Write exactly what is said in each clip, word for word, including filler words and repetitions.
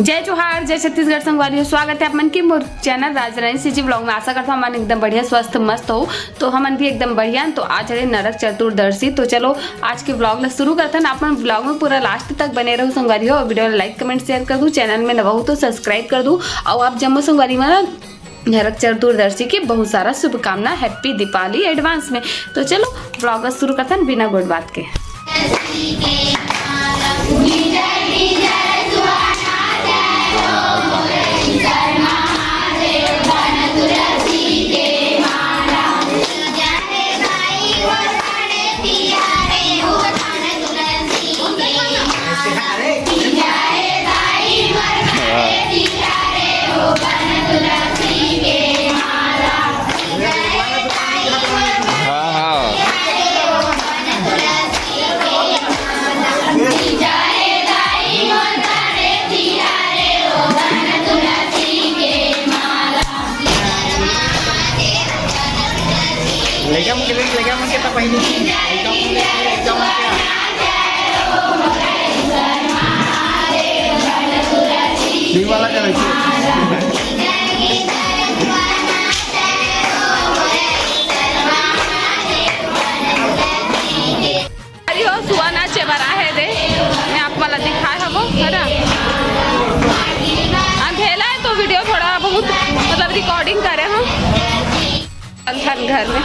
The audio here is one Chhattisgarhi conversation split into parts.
जय जोहार, जय छत्तीसगढ़ संगवारी हो, स्वागत है आप मन के मोर चैनल राजरानी सीजी ब्लॉग में। आशा करता हूँ हमन एकदम बढ़िया, स्वस्थ, मस्त हो। तो हमन भी एकदम बढ़िया हैं। तो आज हरे नरक चतुर्दशी, तो चलो आज के ब्लॉग ला शुरू करथन। आप मन ब्लॉग में पूरा लास्ट तक बने रहू संगवारी हो, और वीडियो ला लाइक, कमेंट, शेयर कर दू, चैनल में नवा हो तो सब्सक्राइब कर दू, और आप जम्मो संगवारी मन ला नरक चतुर्दशी के बहुत सारा शुभकामना, हैप्पी दीपावली एडवांस में। तो चलो ब्लॉग ला शुरू करथन बिना गोठ बात के। हाँ, हाँ। लइका मन के, लइका मन के त पहिली, लइका मन के, लइका मन के। ई वाला का रखिए। अरे हो, सुआ नाचे बर आहे दे, मैं आप वाला दिखाए हवो, है ना? अंधेला है तो वीडियो थोड़ा बहुत, मतलब, रिकॉर्डिंग करे हम अंधन घर में।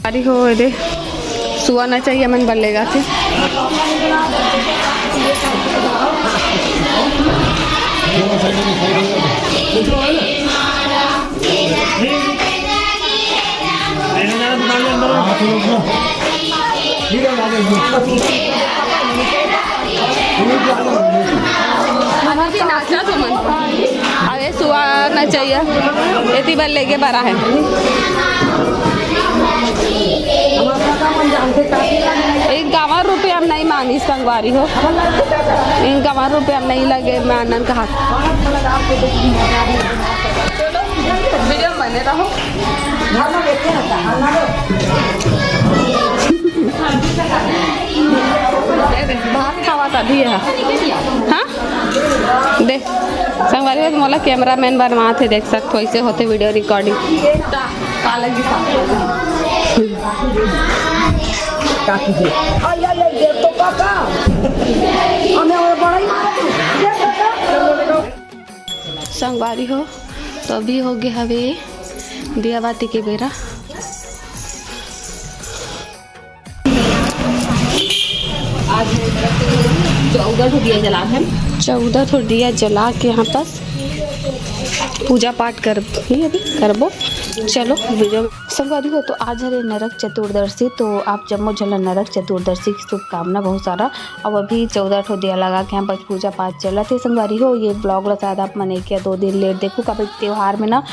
अरे हो, ए दे, सुआ नाचे मन बर ले जाथे। अभी नाचा तो मन। अरे सुआ नाचे, एती बर लेगे बर आहे। इनकावन रुपया म नहीं मानिस संगवारी हो, इनकावन रुपया म नहीं लगे, मैं आनन कहा। वीडियो बने रहो। भात खावा तभी है। हाँ? दे। संगवारी हो, मोला कैमरामैन बनवाथे, देख सकत हो, ऐसे होथे वीडियो रिकॉर्डिंग। का लगी? का कीजिए? आई, आई, आई, देख तो काका। हमें और बड़ा ही मारा तू। देख काका। संगवारी हो, तो अभी हो गया हवे दिया बाती के बेरा। आज चौदह ठो दिया जला है। चौदह ठो दिया जला के यहाँ पास पूजा पाठ कर, नहीं, अभी करबो। चलो वीडियो में। संगवारी हो, तो आज हरे नरक चतुर्दशी, तो आप जम्मो झन ला नरक चतुर्दशी की शुभकामना बहुत सारा। अब अभी चौदह ठो दिया लगा के यहाँ पास पूजा पाठ चलत हे संगवारी हो। ये ब्लॉग ला शायद आप मन एक या दो दिन लेट देखू, काबर त्योहार में ना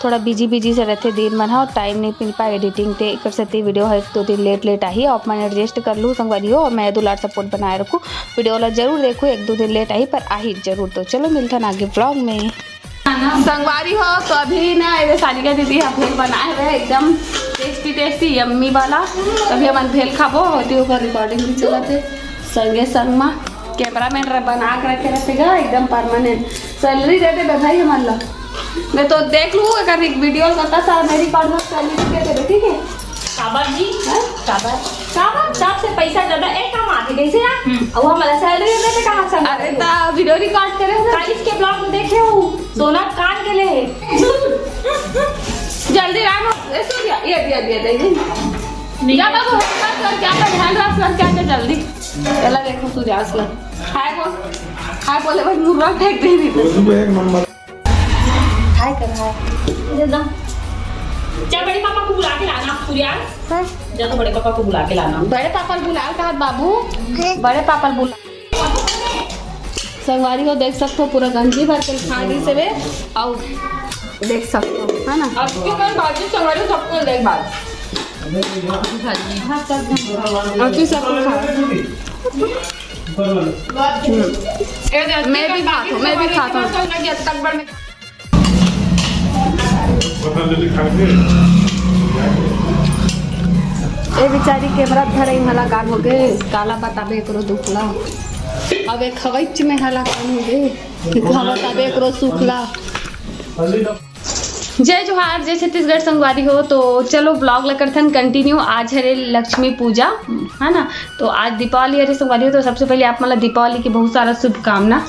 थोड़ा बिजी बिजी से रहथे दिन मन ह, और टाइम नहीं मिल पाए एडिटिंग ते, एकर सेती वीडियो ह एक दो दिन लेट लेट आही। आप मन एडजस्ट कर लू संगवारी हो, और मैं दुलार सपोर्ट बनाए रखू। वीडियो ला जरूर देखू, एक दो दिन लेट आही पर आही जरूर। तो चलो मिलथन आगे ब्लॉग में। संगवारी हो, तो अभी ना ये सारिका दीदी ह भेल बनाए हुए एकदम टेस्टी टेस्टी यम्मी वाला। तभी हमन भेल खाबो, होती ओकर रिकॉर्डिंग भी चलत हे संगे संग मा। कैमरामैन बना के रखे रहते गा एकदम परमानेंट। सैलरी दे देबे भाई हमन ला। मैं तो देख लूँ अगर एक वीडियो करता सारा मेरी पार्ट में सैलरी दे देबे, ठीक है? काबर जी? हैं? काबर? काबर? सबसे पैसा ज्यादा एक कमाथे, कैसे ना? हम्म। अब हमारा सैलरी देते कहाँ से? अरे, ता वीडियो रिकॉर्ड करे हो ना? कल इसके ब्लॉग में देखे हो, सोना कान के ले। जल्दी आ ना, ए, सूर्या, ये दिया, दिया, दिया, दिया। नहीं। जा बाबू, होमवर्क कर, क्या कर, ध्यान रख, कर, क्या कर, जल्दी। चला देखो, सूर्या, असला। हाय बोल, हाय बोले, भाई, मुर्रा फेंक दे रही थी। एक नंबर। हाय कर, हाय। दे दो। चल, बड़े पापा को बुला के लाना, सूर्या। हाँ। जा तो बड़े पापा को बुला के लाना। बड़े पापा बुलाओ कहा बाबू? बड़े पापा बुला। संगवारी हो, देख सकते हो, पूरा गंजी भर के खा दी से वे। आओ, देख सकते हो, है ना? अब क्यों कर बाजू संगवारी हो, सबको देख बात। और तू सबको खा। हम्म। मैं भी खात हूँ, मैं भी खात हूँ। पतंजलि खाएंगे। ए बेचारी कैमरा धरे हलाकान हो गे, काला बताबे एकरो दुख ला। अब एक हवैच में हलाकान हो गे, का बताबे एकरो सुख ला। जय जोहार, जय छत्तीसगढ़ संगवारी हो। तो चलो vlog ला करथन continue। आज हरे लक्ष्मी पूजा, है ना? तो आज दीपावली हरे संगवारी हो। तो सबसे पहले आप मन ला दीपावली की बहुत सारा शुभकामना।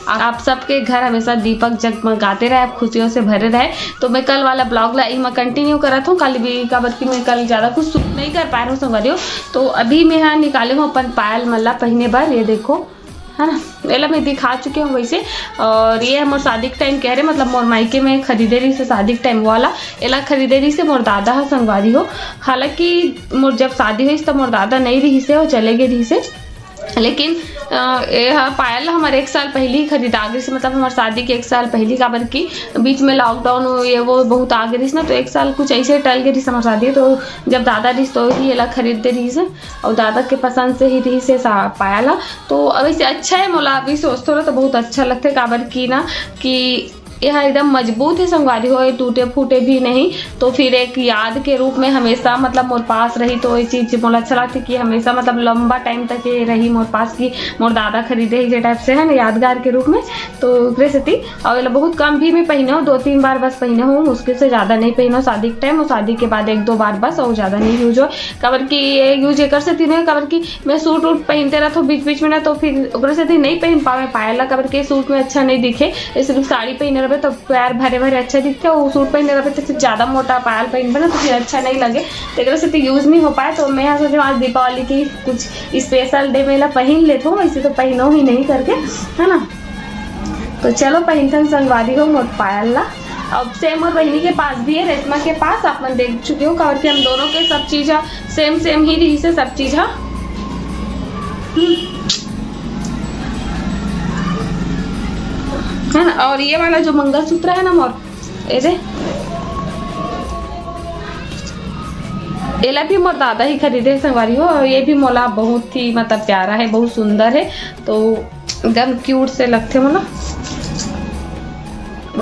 आप सबके घर हमेशा दीपक जगमगाते रहे, आप खुशियों से भरे रहे। तो मैं कल वाला vlog ला इमा continue करत हूँ, कल भी, काबर कि मैं कल ज़्यादा कुछ shoot नहीं कर पाए रहूँ संगवारी हो। तो अभी मैं हा निकाले हूँ अपन पायल मन ला पहिने बर, ये देखो, है ना, एला मैं दिखा चुके हूँ वैसे। और ये मोर शादी के time के हरे, मतलब मोर मायके में खरीदे रहिसे शादी के time वाला, एला खरीदे रहिसे मोर दादा ह संगवारी हो। हालांकि मोर जब शादी होइस त मोर दादा नहीं रहिसे, वो चले गए रहिसे। लेकिन अ, ये ह पायल हमर एक साल पहली ही खरीदा गे रहिस, मतलब हमर शादी के एक साल पहली, काबर कि बीच में lockdown हो, ये वो बहुत आ गे रहिस ना, तो एक साल कुछ ऐसे टल गे रहिस हमर शादी। तो जब दादा रहिस तो ही एला खरीद दे रहिस, और दादा के पसंद से ही रहिस ये सा-, पायल ह। तो अब ऐसे अच्छा है मोला, अभी सोचथों ना तो बहुत अच्छा लगथे, काबर कि ना कि ये ह एकदम मजबूत है संगवारी हो, ये टूटे फूटे भी नहीं। तो फिर एक याद के रूप में हमेशा मतलब मोर पास रही, तो ये चीज मोला अच्छा लगथे कि हमेशा मतलब लंबा time तक ये रही मोर पास, कि मोर दादा खरीदे ही जे type से, है ना, यादगार के रूप में। तो ओकरे सेती, और एला बहुत कम भी मैं पहिने हूँ, दो तीन बार बस पहिने हूँ, मुश्किल से ज्यादा नहीं पहिने हूँ शादी के time, और शादी के बाद एक दो बार बस, और ज्यादा नहीं use हो। काबर कि ये use एकर सेती नहीं, काबर कि मैं suit वूट पहिनते रहथों बीच बीच में ना, तो फिर ओकरे सेती नहीं पहिन पावे पायल ला, काबर कि suit में अच्छा नहीं दिखे। ये सिर्फ साड़ी पहिने रहबे तो पैर भरे भरे अच्छा दिखथे, वो suit पहिने रहबे तो फिर ज्यादा मोटा पायल पहिनबे ना, तो फिर अच्छा नहीं लगे। तो एकरे सेती use नहीं हो पाए। तो मैं हा सोचे आज दीपावली की कुछ special day में ला पहिन लेथों, वैसे तो पहिनो ही नहीं करके, है ना। तो चलो पहिनथन संगवारी हो मोर पायल ला। अब same मोर बहिनी के पास भी है, रेशमा के पास, आप मन देख चुके हो, काबर कि हम दोनों के सब चीज same same ही रहिसे, सब चीज ह। हम्म। है ना, और ये वाला जो मंगलसूत्र है ना मोर, ये दे, एला भी मोर दादा ही खरीदे हे संगवारी हो, और ये भी मोला बहुत ही मतलब प्यारा है, बहुत सुंदर है। तो एकदम cute से लगथे मोला।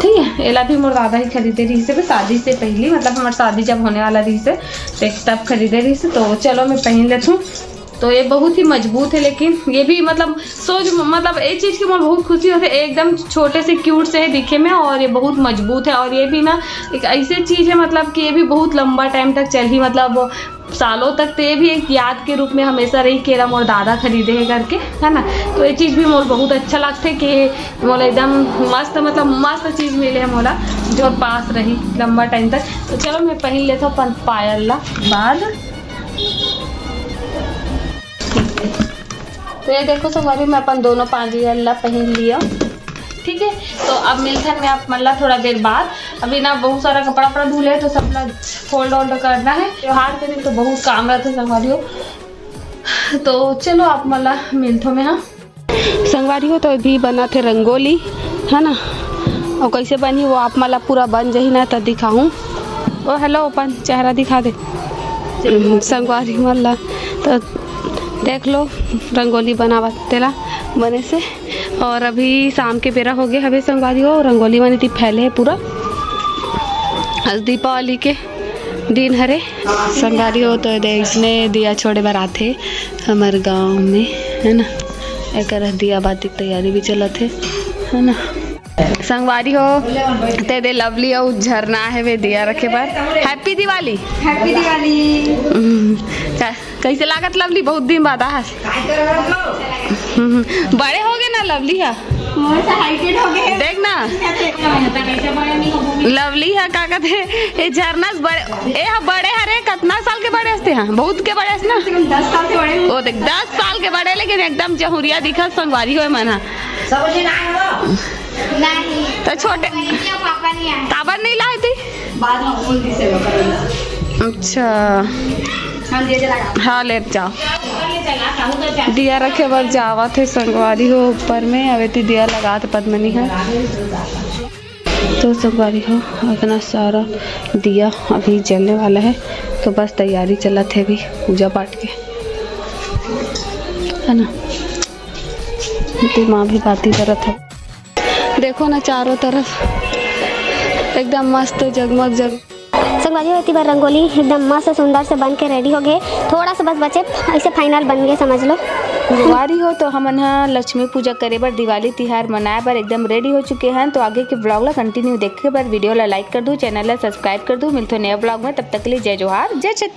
ठीक है, एला भी मोर दादा ही खरीदे रहिसे, शादी से पहली, मतलब हमार शादी जब होने वाला रहिसे, ते तब खरीदे रहिसे। तो चलो मैं पहन लेथूँ। तो ये बहुत ही मजबूत है, लेकिन ये भी मतलब सोच, मतलब ये चीज की मोर बहुत खुशी होथे, एकदम छोटे से cute से है दिखे में, और ये बहुत मजबूत है। और ये भी ना एक ऐसे चीज है, मतलब कि ये भी बहुत लंबा time तक चलही, मतलब सालों तक, तो ये भी एक याद के रूप में हमेशा रही कि एला मोर दादा खरीदे है करके, है ना। तो ये चीज भी मोर बहुत अच्छा लगथे कि मोला एकदम मस्त, मतलब मस्त चीज मिले है मोला, जो पास रही लंबा time तक। तो चलो मैं पहन लेथों अपन पायल ला बाद। तो ये देखो संगवारी, मैं अपन दोनों पायल ला पहन लिया। ठीक है, तो अब मिलथन मैं आप मन ला थोड़ा देर बाद। अभी ना बहुत सारा कपड़ा वपड़ा धुले, तो सब ला fold ओल्ड करना है। त्योहार के दिन तो बहुत काम रहथे संगवारी हो। तो चलो आप मन ला मिलथों मैं, हाँ। संगवारी हो, तो अभी बनत हे रंगोली, है ना। और कैसे बनही वो आप मन ला पूरा बन जही ना तो दिखाहूँ। ओ hello, अपन चेहरा दिखा दे। संगवारी मन ला तो देख लो, रंगोली बनावत तेला बने से। और अभी शाम के बेरा हो गए हवे संगवारी हो, रंगोली मन एती फैले है पूरा। आज दीपावली के दिन हरे संगवारी हो, तो दे इसने दिया छोड़े बर आथे हमर गांव में, है ना। एकर दिया बाती के तैयारी भी चलत हे, है ना। संगवारी हो, ते दे लवली अउ झरना हे वे दिया रखे बर। Happy दिवाली। Happy दिवाली। हम्म, का-, कैसे लागत लवली? बहुत दिन बाद आहस। हम्म, बड़े हो गए ना लवली हा। मोर से heighted हो गए। देख ना। लवली हा का कहते, ये झरना से बड़े, ए हा बड़े हरे, कितना साल के बड़े हस ते हा? बहुत के बड़े हस ना। कम से कम दस साल के बड़े। ओ देख, दस साल के बड़े, लेकिन एकदम जहुरिया दिखत संगवारी हो मन हा। सब जी ना हो। नहीं। तो छोटे बहन या पापा नहीं आए। काबर नहीं लाए थी? बाद में बोल दी से। अच्छा। हम दे दे लगा। हाँ, ले जाओ। दिया रखे बर जावत हे संगवारी हो ऊपर में, अवे ती दिया लगात पद्मनी है। तो संगवारी हो, इतना सारा दिया अभी जलने वाला है, तो बस तैयारी चलत हे अभी पूजा पाठ के, है ना। दिमाग भी बाती करत है। देखो ना, चारों तरफ एकदम मस्त जगमग जग। संगवारी हो, एती बर रंगोली एकदम मस्त सुंदर से बन के रेडी हो गए, थोड़ा सा बस बचे, ऐसे फाइनल बन गए समझ लो। संगवारी हो, तो हमन ह लक्ष्मी पूजा करे बर, दिवाली तिहार मनाए बर एकदम रेडी हो चुके हैं। तो आगे के ब्लॉग ला कंटिन्यू देखे बर वीडियो ला लाइक कर दू, चैनल ला सब्सक्राइब कर दू। मिलथो नया ब्लॉग में, तब तक के लिए जय जोहार, जय छत्तीसगढ़।